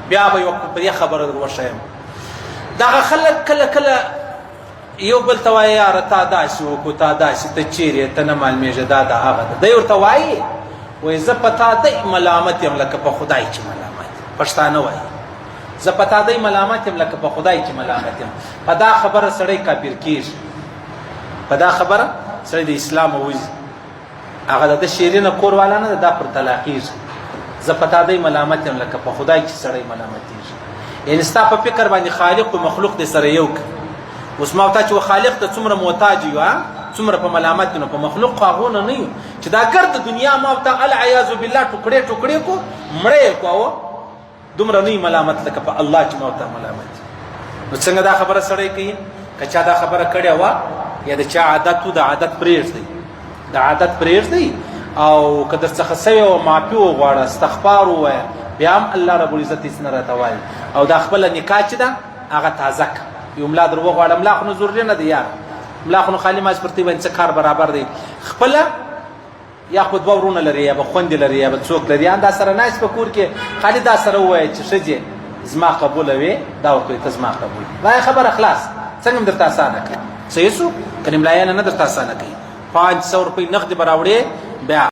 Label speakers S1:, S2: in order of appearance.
S1: بیا به یو په دې خبره در وښیم. دغه خلک کله کله یو بل ته وایي، یاره تا داسې وکړو، تا داسې، ته چیرې، ته نه معلومېږې، دا د هغه ده. دی ورته وایي، وایي زه په تا دی ملامت یم لکه په خدای چې ملامت یم. پښتانه وایي زه په تا دی ملامت یم لکه په خدای چې ملامت یم. په دا خبره سړی کافر کېږي، په دا خبره سړی د اسلام وځي. هغه د شیرینه کور والا نه دا پر طلاقیږي. زه په تا دی ملامت یم لکه په خدای چې سړی ملامتیږي. یعنی ستا په فکر باندې خالق او مخلوق دې سره یو ک. اوس ما ته چې خالق ته څومره محتاج یو، څومره په ملامت نو په مخلوق خو هغه نه یو چې دا ګرد دنیا ما ته العیاذ بالله ټوکړې ټوکړې کو مړې کو، دومره نه ملامت لکه په الله چې ما ته ملامت. نو څنګه دا خبره سړی کوي؟ که چا دا خبره کړې وه یا د چا عادت و، د عادت پرېږدئ، د عادت پرېږدئ، او که در څخه سوی او معافي وغواړه، استغفار ووایه، بیا هم الله رب العزت هېڅ نه راته وایي. او دا خپله نکاح چې ده هغه تازه کړه. یو ملا در وغواړه، ملا خو نو ضروري نه دی یار، ملا خو نو خالي ماز پر تی باندې څه کار برابر دی. خپله یا خو دوه وروڼه لري، یا به خوندې لري، یا به څوک لري، ان دا سره ناست په کور کې، خالي دا سره ووایه چې ښځې زما قبوله وې، دا ورته ته زما قبول وایه، خبره خلاص. څنګه هم درته اسانه کړه؟ صحیح سو؟ کنې ملایانه نه درته اسانه کوي. 500 روپۍ نغدې به راوړې بیا.